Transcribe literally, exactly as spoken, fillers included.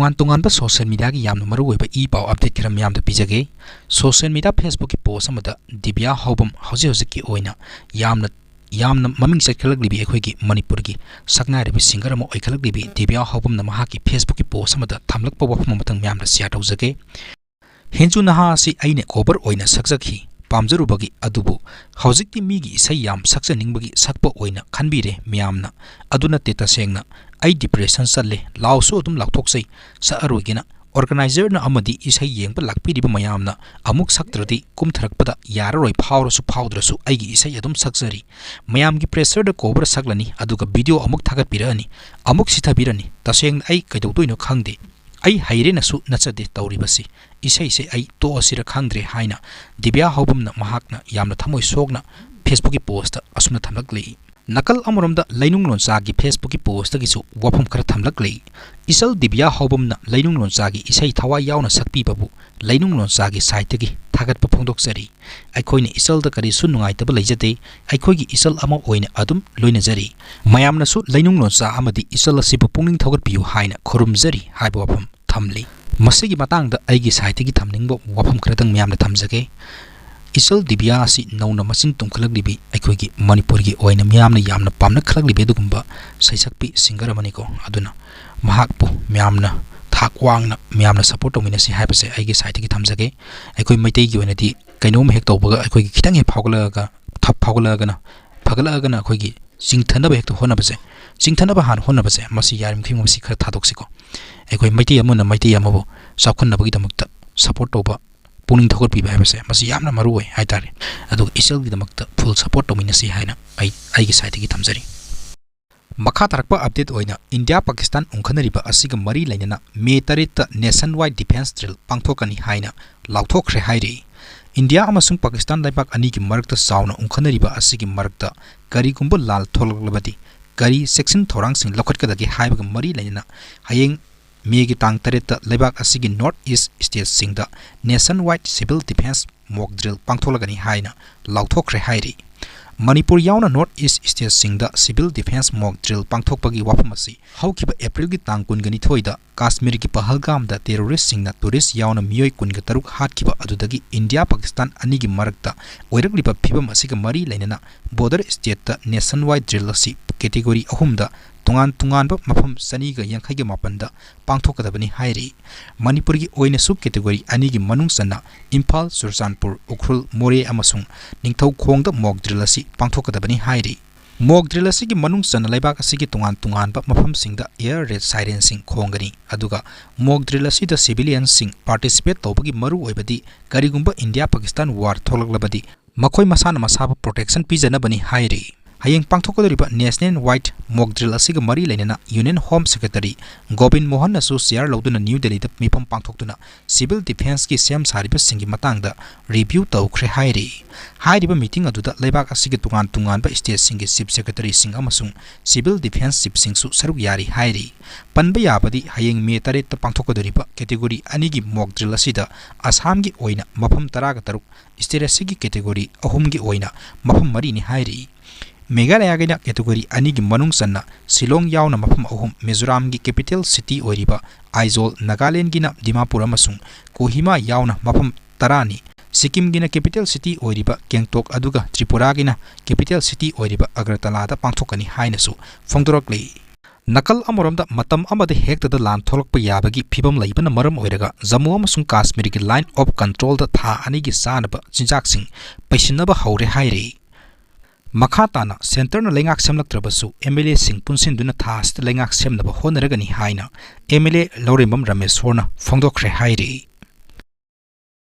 ꯇꯣꯉꯥꯟ ꯇꯣꯉꯥꯟꯕ social mediaꯒꯤ ꯌꯥꯝꯅ ꯃꯔꯨꯑꯣꯏꯕ ꯏ ꯄꯥꯎ update ꯈꯔ ꯃꯌꯥꯝꯗ ꯄꯤꯖꯒꯦ꯫ Social media Facebookꯀꯤ post ꯑꯃꯗ ꯗꯤꯕ꯭ꯌꯥ ꯍꯥꯎꯕꯝ ꯍꯧꯖꯤꯛ ꯍꯧꯖꯤꯛꯀꯤ ꯑꯣꯏꯅ ꯌꯥꯝꯅ, ꯌꯥꯝꯅ ꯃꯃꯤꯡ ꯆꯠꯈꯠꯂꯛꯂꯤꯕꯤ ꯑꯩꯈꯣꯏꯒꯤ ꯃꯅꯤꯄꯨꯔꯒꯤ ꯁꯛꯅꯥꯏꯔꯕꯤ singer ꯑꯃ ꯑꯣꯏꯈꯠꯂꯛꯂꯤꯕꯤ ꯗꯤꯕ꯭ꯌꯥ ꯍꯥꯎꯕꯝꯅ ꯃꯍꯥꯛꯀꯤ Facebookꯀꯤ post ꯑꯃꯗ ꯊꯝꯂꯛꯄ ꯋꯥꯐꯝ ꯑꯃꯇꯪ ꯃꯌꯥꯝꯗ share ꯇꯧꯖꯒꯦ꯫ ꯍꯦꯟꯖꯨ ꯅꯍꯥ ꯑꯁꯤ ꯑꯩꯅ cover ꯑꯣꯏꯅ ꯁꯛꯆꯈꯤ, ꯄꯥꯝꯖꯔꯨꯕꯒꯤ, ꯑꯗꯨꯕꯨ ꯍꯧꯖꯤꯛꯇꯤ ꯃꯤꯒꯤ ꯏꯁꯩ ꯌꯥꯝ ꯁꯛꯆꯅꯤꯡꯕꯒꯤ ꯁꯛꯄ ꯑꯣꯏꯅ ꯈꯟꯕꯤꯔꯦ ꯃꯤꯌꯥꯝꯅ꯫ ꯑꯗꯨ ꯅꯠꯇꯦ, ꯇꯁꯦꯡꯅ ꯑꯩ depression ꯆꯠꯂꯦ, ꯂꯥꯎꯁꯨ ꯑꯗꯨꯝ ꯂꯥꯎꯊꯣꯛꯆꯩ, ꯁꯛꯑꯔꯣꯏꯒꯦꯅ꯫ Organizerꯅ ꯑꯃꯗꯤ ꯏꯁꯩ ꯌꯦꯡꯕ ꯂꯥꯛꯄꯤꯔꯤꯕ ꯃꯌꯥꯝꯅ ꯑꯃꯨꯛ ꯁꯛꯇ꯭ꯔꯗꯤ ꯀꯨꯝꯊꯔꯛꯄꯗ ꯌꯥꯔꯔꯣꯏ, ꯐꯥꯎꯔꯁꯨ ꯐꯥꯎꯗ꯭ꯔꯁꯨ ꯑꯩꯒꯤ ꯏꯁꯩ ꯑꯗꯨꯝ ꯁꯛꯆꯔꯤ꯫ ꯃꯌꯥꯝꯒꯤ pressureꯗ cover ꯁꯛꯂꯅꯤ, ꯑꯗꯨꯒ video ꯑꯃꯨꯛ ꯊꯥꯒꯠꯄꯤꯔꯛꯑꯅꯤ, ꯑꯃꯨꯛ ꯁꯤꯊꯕꯤꯔꯅꯤ꯫ ꯇꯁꯦꯡꯅ ꯑꯩ ꯀꯩꯗꯧꯗꯣꯏꯅꯣ ꯈꯪꯗꯦ꯫ ꯑꯩ ꯍꯩꯔꯦꯅꯁꯨ ꯅꯠꯆꯗꯦ ꯇꯧꯔꯤꯕꯁꯤ꯫ ꯏꯁꯩꯁꯦ ꯑꯩ ꯇꯣꯛꯑꯁꯤꯔ ꯈꯪꯗ꯭ꯔꯦ ꯍꯥꯏꯅ ꯗꯤꯕ꯭ꯌꯥ ꯍꯥꯎꯕꯝꯅ ꯃꯍꯥꯛꯅ ꯌꯥꯝꯅ ꯊꯃꯣꯏ ꯁꯣꯛꯅ Facebookꯀꯤ postꯇ ꯑꯁꯨꯝꯅ ꯊꯝꯂꯛꯂꯤ꯫ ꯅꯥꯀꯜ ꯑꯃꯔꯣꯝꯗ ꯂꯩꯅꯨꯡ ꯂꯣꯟꯆꯥꯒꯤ Facebookꯀꯤ postꯇꯒꯤꯁꯨ ꯋꯥꯐꯝ ꯈꯔ ꯊꯝꯂꯛꯂꯤ꯫ ꯏꯆꯜ ꯗꯤꯕ꯭ꯌꯥ ꯍꯥꯎꯕꯝꯅ ꯂꯩꯅꯨꯡ ꯂꯣꯟꯆꯥꯒꯤ ꯏꯁꯩ ꯊꯋꯥꯏ ꯌꯥꯎꯅ ꯁꯛꯄꯤꯕꯕꯨ ꯂꯩꯅꯨꯡ ꯂꯣꯟꯆꯥꯒꯤ sideꯇꯒꯤ ꯊꯥꯒꯠꯄ ꯐꯣꯡꯗꯣꯛꯆꯔꯤ꯫ ꯑꯩꯈꯣꯏꯅ ꯏꯆꯜꯗ ꯀꯔꯤꯁꯨ ꯅꯨꯡꯉꯥꯏꯇꯕ ꯂꯩꯖꯗꯦ꯫ ꯑꯩꯈꯣꯏꯒꯤ ꯏꯆꯜ ꯑꯃ ꯑꯣꯏꯅ ꯑꯗꯨꯝ ꯂꯣꯏꯅꯖꯔꯤ꯫ ꯃꯌꯥꯝꯅꯁꯨ ꯂꯩꯅꯨꯡ ꯂꯣꯟꯆꯥ ꯑꯃꯗꯤ ꯏꯆꯜ ꯑꯁꯤꯕꯨ ꯄꯨꯛꯅꯤꯡ ꯊꯧꯒꯠꯄꯤꯌꯨ ꯍꯥꯏꯅ ꯈꯨꯔꯨꯝꯖꯔꯤ ꯍꯥꯏꯕ ꯋꯥꯐꯝ ꯊꯝꯂꯤ꯫ ꯃꯁꯤꯒꯤ ꯃꯇꯥꯡꯗ ꯑꯩꯒꯤ sideꯇꯒꯤ ꯊꯝꯅꯤꯡꯕ ꯋꯥꯐꯝ ꯈꯔꯗꯪ ꯃꯌꯥꯝꯗ ꯊꯝꯖꯒꯦ꯫ ꯏꯆꯜ ꯗꯤꯕ꯭ꯌꯥ ꯑꯁꯤ ꯅꯧꯅ ꯃꯆꯤꯟ ꯇꯨꯝꯈꯠꯂꯛꯂꯤꯕꯤ ꯑꯩꯈꯣꯏꯒꯤ ꯃꯅꯤꯄꯨꯔꯒꯤ ꯑꯣꯏꯅ ꯃꯤꯌꯥꯝꯅ ꯌꯥꯝꯅ ꯄꯥꯝꯅꯈꯠꯂꯛꯂꯤꯕꯤ ꯑꯗꯨꯒꯨꯝꯕ ꯁꯩꯁꯛꯄꯤ singer ꯑꯃꯅꯤꯀꯣ꯫ ꯑꯗꯨꯅ ꯃꯍꯥꯛꯄꯨ ꯃꯌꯥꯝꯅ ꯊꯥꯛ ꯋꯥꯡꯅ ꯃꯌꯥꯝꯅ support ꯇꯧꯃꯤꯟꯅꯁꯤ ꯍꯥꯏꯕꯁꯦ ꯑꯩꯒꯤ sideꯇꯒꯤ ꯊꯝꯖꯒꯦ꯫ ꯑꯩꯈꯣꯏ ꯃꯩꯇꯩꯒꯤ ꯑꯣꯏꯅꯗꯤ ꯀꯩꯅꯣꯝ ꯍꯦꯛ ꯇꯧꯕꯒ ꯑꯩꯈꯣꯏꯒꯤ ꯈꯤꯇꯪ ꯍꯦꯛ ꯐꯥꯎꯒꯠꯂꯛꯑꯒ, ꯊꯞ ꯐꯥꯎꯒꯠꯂꯛꯑꯒꯅ, ꯐꯒꯠꯂꯛꯑꯒꯅ ꯑꯩꯈꯣꯏꯒꯤ ꯆꯤꯡꯊꯅꯕ ꯍꯦꯛꯇ ꯍꯣꯠꯅꯕꯁꯦ, ꯆꯤꯡꯊꯅꯕ ꯍꯥꯟꯅ ꯍꯣꯠꯅꯕꯁꯦ, ꯃꯁꯤ ꯌꯥꯔꯤꯃꯈꯩ ꯃꯁꯤ ꯈꯔ ꯊꯥꯗꯣꯛꯁꯤꯀꯣ꯫ ꯑꯩꯈꯣꯏ ꯃꯩꯇꯩ ꯑꯃꯅ ꯃꯩꯇꯩ ꯑꯃꯕꯨ ꯆꯥꯎꯈꯠꯅꯕꯒꯤꯗꯃꯛꯇ support ꯇꯧꯕ, ꯄꯨꯛꯅꯤꯡ ꯊꯧꯒꯠꯄꯤꯕ ꯍꯥꯏꯕꯁꯦ ꯃꯁꯤ ꯌꯥꯝꯅ ꯃꯔꯨ ꯑꯣꯏ ꯍꯥꯏꯇꯥꯔꯦ꯫ ꯑꯗꯨꯒ ꯏꯆꯜꯒꯤꯗꯃꯛꯇ full support ꯇꯧꯃꯤꯟꯅꯁꯤ ꯍꯥꯏꯅ ꯑꯩ ꯑꯩꯒꯤ sideꯇꯒꯤ ꯊꯝꯖꯔꯤ꯫ ꯃꯈꯥ ꯇꯥꯔꯛꯄ update ꯑꯣꯏꯅ ꯏꯟꯗꯤꯌꯥ ꯄꯥꯀꯤꯁꯇꯥꯟ ꯎꯪꯈꯠꯅꯔꯤꯕ ꯑꯁꯤꯒ ꯃꯔꯤ ꯂꯩꯅꯅ ꯃꯦ ꯇꯔꯦꯠꯇ nationwide defense drill ꯄꯥꯡꯊꯣꯛꯀꯅꯤ ꯍꯥꯏꯅ ꯂꯥꯎꯊꯣꯛꯈ꯭ꯔꯦ ꯍꯥꯏꯔꯤ꯫ ꯏꯟꯗꯤꯌꯥ ꯑꯃꯁꯨꯡ ꯄꯥꯀꯤꯁꯇꯥꯟ ꯂꯩꯕꯥꯛ ꯑꯅꯤꯒꯤ ꯃꯔꯛꯇ ꯆꯥꯎꯅ ꯎꯪꯈꯠꯅꯔꯤꯕ ꯑꯁꯤꯒꯤ ꯃꯔꯛꯇ ꯀꯔꯤꯒꯨꯝꯕ ꯂꯥꯜ ꯊꯣꯛꯂꯛꯂꯕꯗꯤ ꯀꯔꯤ ꯆꯦꯛꯁꯤꯟ ꯊꯧꯔꯥꯡꯁꯤꯡ ꯂꯧꯈꯠꯀꯗꯒꯦ ꯍꯥꯏꯕꯒ ꯃꯔꯤ ꯂꯩꯅꯅ ꯍꯌꯦꯡ ꯃꯦꯒꯤ ꯇꯥꯡ ꯇꯔꯦꯠꯇ ꯂꯩꯕꯥꯛ ꯑꯁꯤꯒꯤ North East stateꯁꯤꯡꯗ nationwide civil defense mock drill ꯄꯥꯡꯊꯣꯛꯂꯒꯅꯤ ꯍꯥꯏꯅ ꯂꯥꯎꯊꯣꯛꯈ꯭ꯔꯦ ꯍꯥꯏꯔꯤ꯫ ꯃꯅꯤꯄꯨꯔ ꯌꯥꯎꯅ North East stateꯁꯤꯡꯗ civil defence mock drill ꯄꯥꯡꯊꯣꯛꯄꯒꯤ ꯋꯥꯐꯝ ꯑꯁꯤ ꯍꯧꯈꯤꯕ Aprilꯒꯤ ꯇꯥꯡ ꯀꯨꯟꯒ ꯅꯤꯊꯣꯏꯗ ꯀꯥꯁꯃꯤꯔꯒꯤ ꯄꯍꯜꯒꯥꯝꯗ terroristꯁꯤꯡꯅ tourist ꯌꯥꯎꯅ ꯃꯤꯑꯣꯏ ꯀꯨꯟꯒ ꯇꯔꯨꯛ ꯍꯥꯠꯈꯤꯕ ꯑꯗꯨꯗꯒꯤ ꯏꯟꯗꯤꯌꯥ ꯄꯥꯀꯤꯁꯇꯥꯟ ꯑꯅꯤꯒꯤ ꯃꯔꯛꯇ ꯑꯣꯏꯔꯛꯂꯤꯕ ꯐꯤꯕꯝ ꯑꯁꯤꯒ ꯃꯔꯤ ꯂꯩꯅꯅ border stateꯇ nationwide drill ꯑꯁꯤ category ꯑꯍꯨꯝꯗ ꯇꯣꯉꯥꯟ ꯇꯣꯉꯥꯟꯕ ꯃꯐꯝ ꯆꯅꯤꯒ ꯌꯥꯡꯈꯩꯒ ꯃꯥꯄꯟꯗ ꯄꯥꯡꯊꯣꯛꯀꯗꯕꯅꯤ ꯍꯥꯏꯔꯤ꯫ ꯃꯅꯤꯄꯨꯔꯒꯤ ꯑꯣꯏꯅꯁꯨ category ꯑꯅꯤꯒꯤ ꯃꯅꯨꯡ ꯆꯟꯅ ꯏꯝꯐꯥꯜ, ꯆꯨꯔꯆꯥꯟꯄꯨꯔ, ꯎꯈ꯭ꯔꯨꯜ, ꯃꯣꯔꯦ ꯑꯃꯁꯨꯡ ꯅꯤꯡꯊꯧꯈꯣꯡꯗ mock drill ꯑꯁꯤ ꯄꯥꯡꯊꯣꯛꯀꯗꯕꯅꯤ ꯍꯥꯏꯔꯤ꯫ Mock drill ꯑꯁꯤꯒꯤ ꯃꯅꯨꯡ ꯆꯟꯅ ꯂꯩꯕꯥꯛ ꯑꯁꯤꯒꯤ ꯇꯣꯉꯥꯟ ꯇꯣꯉꯥꯟꯕ ꯃꯐꯝꯁꯤꯡꯗ air raid sirenꯁꯤꯡ ꯈꯣꯡꯒꯅꯤ, ꯑꯗꯨꯒ mock drill ꯑꯁꯤꯗ civilianꯁꯤꯡ participate ꯇꯧꯕꯒꯤ ꯃꯔꯨꯑꯣꯏꯕꯗꯤ ꯀꯔꯤꯒꯨꯝꯕ ꯏꯟꯗꯤꯌꯥ ꯄꯥꯀꯤꯁꯇꯥꯟ war ꯊꯣꯛꯂꯛꯂꯕꯗꯤ ꯃꯈꯣꯏ ꯃꯁꯥꯅ ꯃꯁꯥꯕꯨ protection ꯄꯤꯖꯅꯕꯅꯤ ꯍꯥꯏꯔꯤ꯫ ꯍꯌꯦꯡ ꯄꯥꯡꯊꯣꯛꯀꯗꯧꯔꯤꯕ nationwide mock drill ꯑꯁꯤꯒ ꯃꯔꯤ ꯂꯩꯅꯅ Union Home Secretary ꯒꯣꯕꯤꯟ ꯃꯣꯍꯟꯅꯁꯨ chair ꯂꯧꯗꯨꯅ ꯅ꯭ꯌꯨ ꯗꯦꯜꯂꯤꯗ ꯃꯤꯐꯝ ꯄꯥꯡꯊꯣꯛꯇꯨꯅ civil defenceꯀꯤ ꯁꯦꯝ ꯁꯥꯔꯤꯕꯁꯤꯡꯒꯤ ꯃꯇꯥꯡꯗ review ꯇꯧꯈ꯭ꯔꯦ ꯍꯥꯏꯔꯤ꯫ ꯍꯥꯏꯔꯤꯕ meeting ꯑꯗꯨꯗ ꯂꯩꯕꯥꯛ ꯑꯁꯤꯒꯤ ꯇꯣꯉꯥꯟ ꯇꯣꯉꯥꯟꯕ stateꯁꯤꯡꯒꯤ chief secretaryꯁꯤꯡ ꯑꯃꯁꯨꯡ civil defence chiefꯁꯤꯡꯁꯨ ꯁꯔꯨꯛ ꯌꯥꯔꯤ ꯍꯥꯏꯔꯤ꯫ ꯄꯟꯕ ꯌꯥꯕꯗꯤ ꯍꯌꯦꯡ May ꯇꯔꯦꯠꯇ ꯄꯥꯡꯊꯣꯛꯀꯗꯧꯔꯤꯕ category ꯑꯅꯤꯒꯤ mock drill ꯑꯁꯤꯗ ꯑꯁꯥꯝꯒꯤ ꯑꯣꯏꯅ ꯃꯐꯝ ꯇꯔꯥꯒ ꯇꯔꯨꯛ, state ꯑꯁꯤꯒꯤ category ꯑꯍꯨꯝꯒꯤ ꯑꯣꯏꯅ ꯃꯐꯝ ꯃꯔꯤꯅꯤ ꯍꯥꯏꯔꯤ꯫ ꯃꯦꯘꯥꯂꯌꯥꯒꯤꯅ category ꯑꯅꯤꯒꯤ ꯃꯅꯨꯡ ꯆꯟꯅ ꯁꯤꯂꯣꯡ ꯌꯥꯎꯅ ꯃꯐꯝ ꯑꯍꯨꯝ, ꯃꯤꯖꯣꯔꯥꯝꯒꯤ capital city ꯑꯣꯏꯔꯤꯕ ꯑꯥꯏꯖꯣꯜ, ꯅꯥꯒꯥꯂꯦꯟꯒꯤꯅ ꯗꯤꯃꯥꯄꯨꯔ ꯑꯃꯁꯨꯡ ꯀꯣꯍꯤꯃꯥ ꯌꯥꯎꯅ ꯃꯐꯝ ꯇꯔꯥꯅꯤ, ꯁꯤꯛꯀꯤꯝꯒꯤꯅ capital city ꯑꯣꯏꯔꯤꯕ ꯒꯦꯡꯇꯣꯛ ꯑꯗꯨꯒ ꯇ꯭ꯔꯤꯄꯨꯔꯥꯒꯤꯅ capital city ꯑꯣꯏꯔꯤꯕ ꯑꯒꯔꯇꯂꯥꯗ ꯄꯥꯡꯊꯣꯛꯀꯅꯤ ꯍꯥꯏꯅꯁꯨ ꯐꯣꯡꯗꯣꯔꯛꯂꯤ꯫ ꯅꯥꯀꯜ ꯑꯃꯔꯣꯝꯗ, ꯃꯇꯝ ꯑꯃꯗ ꯍꯦꯛꯇꯗ ꯂꯥꯟ ꯊꯣꯛꯂꯛꯄ ꯌꯥꯕꯒꯤ ꯐꯤꯕꯝ ꯂꯩꯕꯅ ꯃꯔꯝ ꯑꯣꯏꯔꯒ ꯖꯝꯃꯨ ꯑꯃꯁꯨꯡ ꯀꯥꯁꯃꯤꯔꯒꯤ Line of Controlꯗ ꯊꯥ ꯑꯅꯤꯒꯤ ꯆꯥꯅꯕ ꯆꯤꯟꯖꯥꯛꯁꯤꯡ ꯄꯩꯁꯤꯟꯅꯕ ꯍꯧꯔꯦ ꯍꯥꯏꯔꯤ꯫ ꯃꯈꯥ ꯇꯥꯅ centreꯅ ꯂꯩꯉꯥꯛ ꯁꯦꯝꯂꯛꯇ꯭ꯔꯕꯁꯨ MLAꯁꯤꯡ ꯄꯨꯟꯁꯤꯟꯗꯨꯅ ꯊꯥ ꯑꯁꯤꯗ ꯂꯩꯉꯥꯛ ꯁꯦꯝꯅꯕ ꯍꯣꯠꯅꯔꯒꯅꯤ ꯍꯥꯏꯅ MLA ꯂꯧꯔꯦꯝꯕꯝ ꯔꯥꯃꯦꯁꯣꯔꯅ ꯐꯣꯡꯗꯣꯛꯈ꯭ꯔꯦ ꯍꯥꯏꯔꯤ꯫